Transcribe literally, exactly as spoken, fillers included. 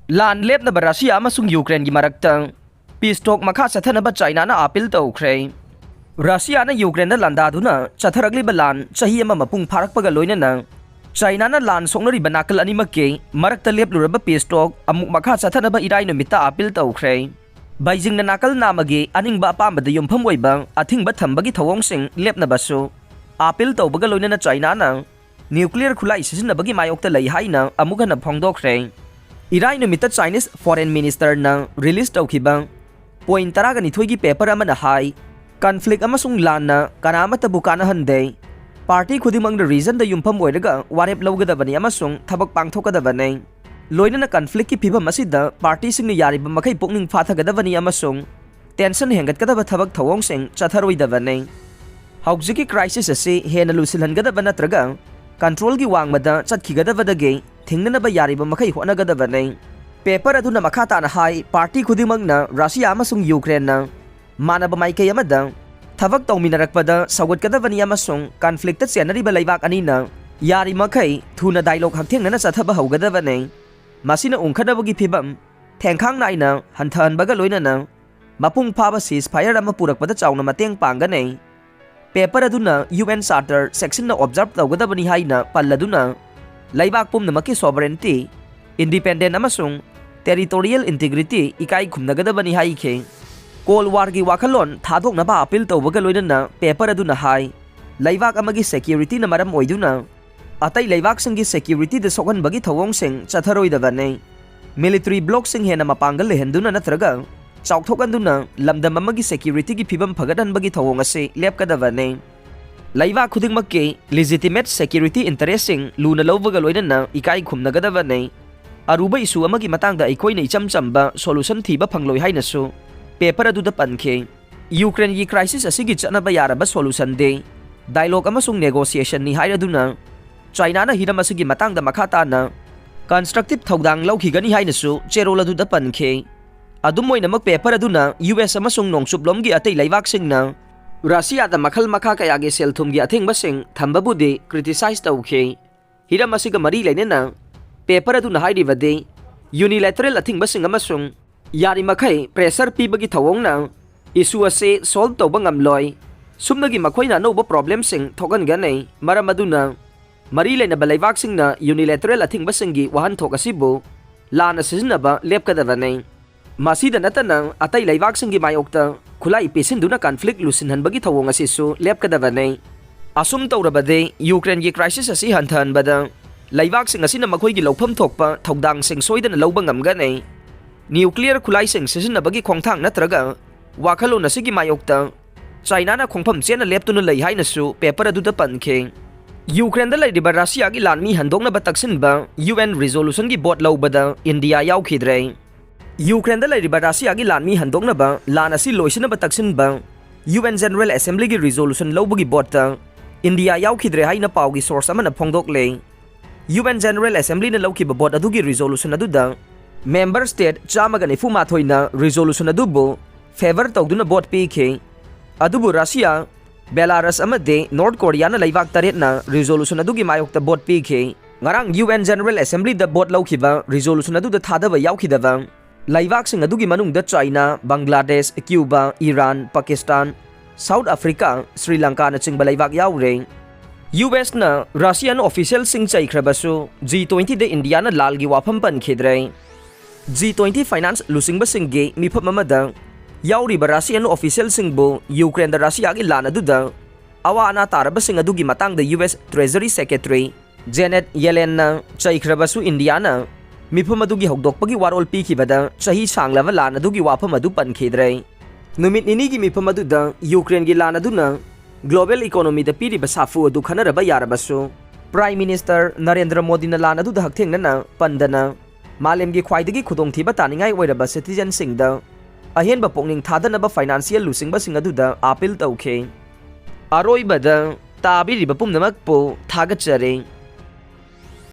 ꯂꯥꯟ ꯂꯦꯞꯅꯕ ꯔꯁꯤꯌꯥ ꯑꯃꯁꯨꯡ ꯌꯨꯀ꯭ꯔꯦꯟꯒꯤ ꯃꯔꯛꯇ peace talk ꯃꯈꯥ ꯆꯠꯊꯅꯕ ꯆꯥꯏꯅꯥꯅ ꯑꯥꯄꯤꯜ ꯇꯧꯈ꯭ꯔꯦ꯫ ꯔꯁꯤꯌꯥꯅ ꯌꯨꯀ꯭ꯔꯦꯟꯗ ꯂꯥꯟꯗꯥꯗꯨꯅ ꯆꯠꯊꯔꯛꯂꯤꯕ ꯂꯥꯟ ꯆꯍꯤ ꯑꯃ ꯃꯄꯨꯡ ꯐꯥꯔꯛꯄꯒ ꯂꯣꯏꯅꯅ ꯆꯥꯏꯅꯥꯅ ꯂꯥꯟ ꯁꯣꯛꯅꯔꯤꯕ ꯅꯥꯀꯜ ꯑꯅꯤꯃꯛꯀꯤ ꯃꯔꯛꯇ ꯂꯦꯞꯂꯨꯔꯕ peace talk ꯑꯃꯨꯛ ꯃꯈꯥ ꯆꯠꯊꯅꯕ ꯏꯔꯥꯏ ꯅꯨꯃꯤꯠꯇ ꯑꯥꯄꯤꯜ ꯇꯧꯈ꯭ꯔꯦ꯫ ꯕꯩꯖꯤꯡꯅ ꯅꯥꯀꯜ ꯅꯥꯝꯃꯒꯤ ꯑꯅꯤꯡꯕ ꯑꯄꯥꯝꯕꯗ ꯌꯨꯝꯐꯝ ꯑꯣꯏꯕ ꯑꯊꯤꯡꯕ ꯊꯝꯕꯒꯤ ꯊꯧꯑꯣꯡꯁꯤꯡ ꯂꯦꯞꯅꯕꯁꯨ ꯑꯥꯄꯤꯜ ꯇꯧꯕꯒ ꯂꯣꯏꯅꯅ ꯆꯥꯏꯅꯥꯅ nuclear ꯈꯨꯠꯂꯥꯏ ꯁꯤꯖꯤꯟꯅꯕꯒꯤ ꯃꯥꯌꯣꯛꯇ ꯂꯩ ꯍꯥꯏꯅ ꯑꯃꯨꯛ ꯍꯟꯅ ꯐꯣꯡꯗꯣꯛꯈ꯭ꯔꯦ꯫ ꯏꯔꯥꯏ ꯅꯨꯃꯤꯠꯇ Chinese Foreign Ministerꯅ release ꯇꯧꯈꯤꯕ point ꯇꯔꯥꯒ ꯅꯤꯊꯣꯏꯒꯤ paper ꯑꯃꯅ ꯍꯥꯏ, conflict ꯑꯃꯁꯨꯡ ꯂꯥꯟꯅ ꯀꯅꯥ ꯑꯃꯠꯇꯕꯨ ꯀꯥꯟꯅꯍꯟꯗꯦ꯫ Party ꯈꯨꯗꯤꯡꯃꯛꯅ reasonꯗ ꯌꯨꯝꯐꯝ ꯑꯣꯏꯔꯒ ꯋꯥꯔꯦꯞ ꯂꯧꯒꯗꯕꯅꯤ ꯑꯃꯁꯨꯡ ꯊꯕꯛ ꯄꯥꯡꯊꯣꯛꯀꯗꯕꯅꯤ꯫ ꯂꯣꯏꯅꯅ conflictꯀꯤ ꯐꯤꯚꯝ ꯑꯁꯤꯗ partyꯁꯤꯡꯅ ꯌꯥꯔꯤꯕ ꯃꯈꯩ ꯄꯨꯛꯅꯤꯡ ꯐꯥꯊꯒꯗꯕꯅꯤ ꯑꯃꯁꯨꯡ tension ꯍꯦꯟꯒꯠꯀꯗꯕ ꯊꯕꯛ ꯊꯧꯑꯣꯡꯁꯤꯡ ꯆꯠꯊꯔꯣꯏꯗꯕꯅꯤ꯫ ꯍꯧꯖꯤꯛꯀꯤ crisis ꯑꯁꯤ ꯍꯦꯟꯅ ꯂꯨꯁꯤꯜꯍꯟꯒꯗꯕ ꯅꯠꯇ꯭ꯔꯒ controlꯒꯤ ꯋꯥꯡꯃꯗ ꯆꯠꯈꯤꯒꯗꯕꯗꯒꯤ ꯊꯤꯡꯅꯅꯕ ꯌꯥꯔꯤꯕ ꯃꯈꯩ ꯍꯣꯠꯅꯒꯗꯕꯅꯤ꯫ Paper ꯑꯗꯨꯅ ꯃꯈꯥ ꯇꯥꯅ ꯍꯥꯏ, party ꯈꯨꯗꯤꯡꯃꯛꯅ ꯔꯁꯤꯌꯥ ꯑꯃꯁꯨꯡ ꯌꯨꯀ꯭ꯔꯦꯟꯅ ꯃꯥꯟꯅꯕ ꯃꯥꯏꯀꯩ ꯑꯃꯗ ꯊꯕꯛ ꯇꯧꯃꯤꯟꯅꯔꯛꯄꯗ ꯁꯧꯒꯠꯀꯗꯕꯅꯤ ꯑꯃꯁꯨꯡ conflictꯇ ꯆꯦꯟꯅꯔꯤꯕ ꯂꯩꯕꯥꯛ ꯑꯅꯤꯅ ꯌꯥꯔꯤꯃꯈꯩ ꯊꯨꯅ dialogue ꯍꯛꯊꯦꯡꯅꯅ ꯆꯠꯊꯕ ꯍꯧꯒꯗꯕꯅꯤ꯫ ꯃꯁꯤꯅ ꯎꯪꯈꯠꯅꯕꯒꯤ ꯐꯤꯚꯝ ꯊꯦꯡꯈꯥꯡ ꯅꯥꯏꯅ ꯍꯟꯊꯍꯟꯕꯒ ꯂꯣꯏꯅꯅ ꯃꯄꯨꯡ ꯐꯥꯕ ceasefire ꯑꯃ ꯄꯨꯔꯛꯄꯗ ꯆꯥꯎꯅ ꯃꯇꯦꯡ ꯄꯥꯡꯒꯅꯤ꯫ Paper ꯑꯗꯨꯅ UN Charter sectionꯅ observe ꯇꯧꯒꯗꯕꯅꯤ ꯍꯥꯏꯅ ꯄꯜꯂꯗꯨꯅ ꯂꯩꯕꯥꯛ ꯄꯨꯝꯅꯃꯛꯀꯤ sovereignty, independent ꯑꯃꯁꯨꯡ territorial integrity ꯏꯀꯥꯏ ꯈꯨꯝꯅꯒꯗꯕꯅꯤ ꯍꯥꯏꯈꯤ꯫ Cold Warꯒꯤ ꯋꯥꯈꯜꯂꯣꯟ ꯊꯥꯗꯣꯛꯅꯕ ꯑꯥꯄꯤꯜ ꯇꯧꯕꯒ ꯂꯣꯏꯅꯅ paper ꯑꯗꯨꯅ ꯍꯥꯏ, ꯂꯩꯕꯥꯛ ꯑꯃꯒꯤ securityꯅ ꯃꯔꯝ ꯑꯣꯏꯗꯨꯅ ꯑꯇꯩ ꯂꯩꯕꯥꯛꯁꯤꯡꯒꯤ securityꯗ ꯁꯣꯛꯍꯟꯕꯒꯤ ꯊꯧꯑꯣꯡꯁꯤꯡ ꯆꯠꯊꯔꯣꯏꯗꯕꯅꯤ꯫ Military blocꯁꯤꯡ ꯍꯦꯟꯅ ꯃꯄꯥꯡꯒꯜ ꯂꯩꯍꯟꯗꯨꯅ ꯅꯠꯇ꯭ꯔꯒ ꯆꯥꯎꯊꯣꯛꯍꯟꯗꯨꯅ ꯂꯝꯗꯝ ꯑꯃꯒꯤ securityꯒꯤ ꯐꯤꯚꯝ ꯐꯒꯠꯍꯟꯕꯒꯤ ꯊꯧꯑꯣꯡ ꯑꯁꯤ ꯂꯦꯞꯀꯗꯕꯅꯤ꯫ ꯂꯩꯕꯥꯛ ꯈꯨꯗꯤꯡꯃꯛꯀꯤ legitimate security interestꯁꯤꯡ ꯂꯨꯅ ꯂꯧꯕꯒ ꯂꯣꯏꯅꯅ ꯏꯀꯥꯏ ꯈꯨꯝꯅꯒꯗꯕꯅꯤ꯫ ꯑꯔꯨꯕ issue ꯑꯃꯒꯤ ꯃꯇꯥꯡꯗ ꯑꯩꯈꯣꯏꯅ ꯏꯆꯝ ꯆꯝꯕ solution ꯊꯤꯕ ꯐꯪꯂꯣꯏ ꯍꯥꯏꯅꯁꯨ paper ꯑꯗꯨꯗ ꯄꯟꯈꯤ꯫ ꯌꯨꯀ꯭ꯔꯦꯟꯒꯤ crisis ꯑꯁꯤꯒꯤ ꯆꯠꯅꯕ ꯌꯥꯔꯕ solutionꯗꯤ dialogue ꯑꯃꯁꯨꯡ negotiationꯅꯤ ꯍꯥꯏꯔꯗꯨꯅ, ꯆꯥꯏꯅꯥꯅ ꯍꯤꯔꯝ ꯑꯁꯤꯒꯤ ꯃꯇꯥꯡꯗ ꯃꯈꯥ ꯇꯥꯅ constructive ꯊꯧꯗꯥꯡ ꯂꯧꯈꯤꯒꯅꯤ ꯍꯥꯏꯅꯁꯨ ꯆꯦꯔꯣꯜ ꯑꯗꯨꯗ ꯄꯟꯈꯤ꯫ ꯑꯗꯨꯝ ꯑꯣꯏꯅꯃꯛ, paper ꯑꯗꯨꯅ US ꯑꯃꯁꯨꯡ ꯅꯣꯡꯆꯨꯞꯂꯣꯝꯒꯤ ꯑꯇꯩ ꯂꯩꯕꯥꯛꯁꯤꯡꯅ ꯔꯁꯤꯌꯥꯗ ꯃꯈꯜ ꯃꯈꯥ ꯀꯌꯥꯒꯤ ꯁꯦꯜ ꯊꯨꯝꯒꯤ ꯑꯊꯤꯡꯕꯁꯤꯡ ꯊꯝꯕꯕꯨꯗꯤ criticize ꯇꯧꯈꯤ꯫ ꯍꯤꯔꯝ ꯑꯁꯤꯒ ꯃꯔꯤ ꯂꯩꯅꯅ paper ꯑꯗꯨꯅ ꯍꯥꯏꯔꯤꯕꯗꯤ, unilateral ꯑꯊꯤꯡꯕꯁꯤꯡ ꯑꯃꯁꯨꯡ ꯌꯥꯔꯤꯃꯈꯩ pressure ꯄꯤꯕꯒꯤ ꯊꯧꯑꯣꯡꯅ issue ꯑꯁꯤ solve ꯇꯧꯕ ꯉꯝꯂꯣꯏ꯫ ꯁꯨꯞꯅꯒꯤ ꯃꯈꯣꯏꯅ ꯑꯅꯧꯕ problemꯁꯤꯡ ꯊꯣꯛꯍꯟꯒꯅꯤ꯫ ꯃꯔꯝ ꯑꯗꯨꯅ ꯃꯔꯤ ꯂꯩꯅꯕ ꯂꯩꯕꯥꯛꯁꯤꯡꯅ unilateral ꯑꯊꯤꯡꯕꯁꯤꯡꯒꯤ ꯋꯥꯍꯟꯊꯣꯛ ꯑꯁꯤꯕꯨ ꯂꯥꯟꯅ ꯁꯤꯖꯤꯟꯅꯕ ꯂꯦꯞꯀꯗꯕꯅꯤ꯫ ꯃꯁꯤꯗ ꯅꯠꯇꯅ ꯑꯇꯩ ꯂꯩꯕꯥꯛꯁꯤꯡꯒꯤ ꯃꯥꯌꯣꯛꯇ ꯈꯨꯠꯂꯥꯏ ꯄꯤꯁꯤꯟꯗꯨꯅ conflict ꯂꯨꯁꯤꯟꯍꯟꯕꯒꯤ ꯊꯧꯑꯣꯡ ꯑꯁꯤꯁꯨ ꯂꯦꯞꯀꯗꯕꯅꯤ꯫ ꯑꯁꯨꯝ ꯇꯧꯔꯕꯗꯤ ꯌꯨꯀ꯭ꯔꯦꯟꯒꯤ crisis ꯑꯁꯤ ꯍꯟꯊꯍꯟꯕꯗ ꯂꯩꯕꯥꯛꯁꯤꯡ ꯑꯁꯤꯅ ꯃꯈꯣꯏꯒꯤ ꯂꯧꯐꯝ ꯊꯣꯛꯄ ꯊꯧꯗꯥꯡꯁꯤꯡ ꯁꯣꯏꯗꯅ ꯂꯧꯕ ꯉꯝꯒꯅꯤ꯫ Nuclear ꯈꯨꯠꯂꯥꯏꯁꯤꯡ ꯁꯤꯖꯤꯟꯅꯕꯒꯤ ꯈꯣꯡꯊꯥꯡ ꯅꯠꯇ꯭ꯔꯒ ꯋꯥꯈꯜꯂꯣꯟ ꯑꯁꯤꯒꯤ ꯃꯥꯌꯣꯛꯇ ꯆꯥꯏꯅꯥꯅ ꯈꯣꯡꯐꯝ ꯆꯦꯠꯅ ꯂꯦꯞꯇꯨꯅ ꯂꯩ ꯍꯥꯏꯅꯁꯨ paper ꯑꯗꯨꯗ ꯄꯟꯈꯤ꯫ ꯌꯨꯀ꯭ꯔꯦꯟꯗ ꯂꯩꯔꯤꯕ ꯔꯁꯤꯌꯥꯒꯤ ꯂꯥꯟꯃꯤ ꯍꯟꯗꯣꯛꯅꯕ ꯇꯛꯁꯤꯟꯕ U N resolutionꯒꯤ vote ꯂꯧꯕꯗ ꯏꯟꯗꯤꯌꯥ ꯌꯥꯎꯈꯤꯗ꯭ꯔꯦ꯫ ꯌꯨꯀ꯭ꯔꯦꯟꯗ ꯂꯩꯔꯤꯕ ꯔꯁꯤꯌꯥꯒꯤ ꯂꯥꯟꯃꯤ ꯍꯟꯗꯣꯛꯅꯕ ꯂꯥꯟ ꯑꯁꯤ ꯂꯣꯏꯁꯤꯟꯅꯕ ꯇꯛꯁꯤꯟꯕ U N General Assemblyꯒꯤ resolution ꯂꯧꯕꯒꯤ voteꯇ ꯏꯟꯗꯤꯌꯥ ꯌꯥꯎꯈꯤꯗ꯭ꯔꯦ ꯍꯥꯏꯅ ꯄꯥꯎꯒꯤ source ꯑꯃꯅ ꯐꯣꯡꯗꯣꯛꯂꯦ꯫ U N General Assemblyꯅ ꯂꯧꯈꯤꯕ vote ꯑꯗꯨꯒꯤ resolution ꯑꯗꯨꯗ member state ꯆꯥꯝꯃꯒ ꯅꯤꯐꯨ ꯃꯥꯊꯣꯏꯅ resolution ꯑꯗꯨꯕꯨ favour ꯇꯧꯗꯨꯅ vote ꯄꯤꯈꯤ꯫ ꯑꯗꯨꯕꯨ ꯔꯁꯤꯌꯥ, ꯕꯦꯂꯥꯔꯁ ꯑꯃꯗꯤ ꯅꯣꯔꯠ ꯀꯣꯔꯤꯌꯥꯅ ꯂꯩꯕꯥꯛ ꯇꯔꯦꯠꯅ resolution ꯑꯗꯨꯒꯤ ꯃꯥꯌꯣꯛꯇ vote ꯄꯤꯈꯤ꯫ ꯉꯔꯥꯡ U N General Assemblyꯗ vote ꯂꯧꯈꯤꯕ resolution ꯑꯗꯨꯗ ꯊꯥꯗꯕ ꯌꯥꯎꯈꯤꯗꯕ ꯂꯩꯕꯥꯛꯁꯤꯡ ꯑꯗꯨꯒꯤ ꯃꯅꯨꯡꯗ China, Bangladesh, Cuba, Iran, Pakistan, South Africa, ꯁ꯭ꯔꯤ ꯂꯪꯀꯥꯅꯆꯤꯡꯕ ꯂꯩꯕꯥꯛ ꯌꯥꯎꯔꯦ꯫ U Sꯅ Russian officialꯁꯤꯡ ꯆꯩꯈ꯭ꯔꯕꯁꯨ G twentyꯗ ꯏꯟꯗꯤꯌꯥꯅ ꯂꯥꯜꯒꯤ ꯋꯥꯐꯝ ꯄꯟꯈꯤꯗ꯭ꯔꯦ꯫ G twenty finance ꯂꯨꯆꯤꯡꯕꯁꯤꯡꯒꯤ ꯃꯤꯐꯝ ꯑꯃꯗ ꯌꯥꯎꯔꯤꯕ Russian officialꯁꯤꯡꯕꯨ ꯌꯨꯀ꯭ꯔꯦꯟꯗ ꯔꯁꯤꯌꯥꯒꯤ ꯂꯥꯟ ꯑꯗꯨꯗ ꯑꯋꯥ ꯑꯅꯥ ꯇꯥꯔꯕꯁꯤꯡ ꯑꯗꯨꯒꯤ ꯃꯇꯥꯡꯗ U S Treasury Secretary Janet Yellenꯅ ꯆꯩꯈ꯭ꯔꯕꯁꯨ ꯏꯟꯗꯤꯌꯥꯅ ꯃꯤꯐꯝ ꯑꯗꯨꯒꯤ ꯍꯧꯗꯣꯛꯄꯒꯤ ꯋꯥꯔꯣꯜ ꯄꯤꯈꯤꯕꯗ ꯆꯍꯤ ꯁꯥꯡꯂꯕ ꯂꯥꯟ ꯑꯗꯨꯒꯤ ꯋꯥꯐꯝ ꯑꯗꯨ ꯄꯟꯈꯤꯗ꯭ꯔꯦ꯫ ꯅꯨꯃꯤꯠ ꯅꯤꯅꯤꯒꯤ ꯃꯤꯐꯝ ꯑꯗꯨꯗ ꯌꯨꯀ꯭ꯔꯦꯟꯒꯤ ꯂꯥꯟ ꯑꯗꯨꯅ global economyꯗ ꯄꯤꯔꯤꯕ ꯁꯥꯐꯨ ꯑꯗꯨ ꯈꯟꯅꯔꯕ ꯌꯥꯔꯕꯁꯨ, Prime Minister ꯅꯔꯦꯟꯗ꯭ꯔ ꯃꯣꯗꯤꯅ ꯂꯥꯟ ꯑꯗꯨꯗ ꯍꯛꯊꯦꯡꯅꯅ ꯄꯟꯗꯅ ꯃꯥꯂꯦꯝꯒꯤ ꯈ꯭ꯋꯥꯏꯗꯒꯤ ꯈꯨꯗꯣꯡꯊꯤꯕ ꯇꯥꯅꯤꯡꯉꯥꯏ ꯑꯣꯏꯔꯕ citizenꯁꯤꯡꯗ ꯑꯍꯦꯟꯕ ꯄꯨꯛꯅꯤꯡ ꯊꯥꯗꯅꯕ financial ꯂꯨꯆꯤꯡꯕꯁꯤꯡ ꯑꯗꯨꯗ appeal ꯇꯧꯈꯤ꯫ ꯑꯔꯣꯏꯕꯗ ꯇꯥꯕꯤꯔꯤꯕ ꯄꯨꯝꯅꯃꯛꯄꯨ ꯊꯥꯒꯠꯆꯔꯤ꯫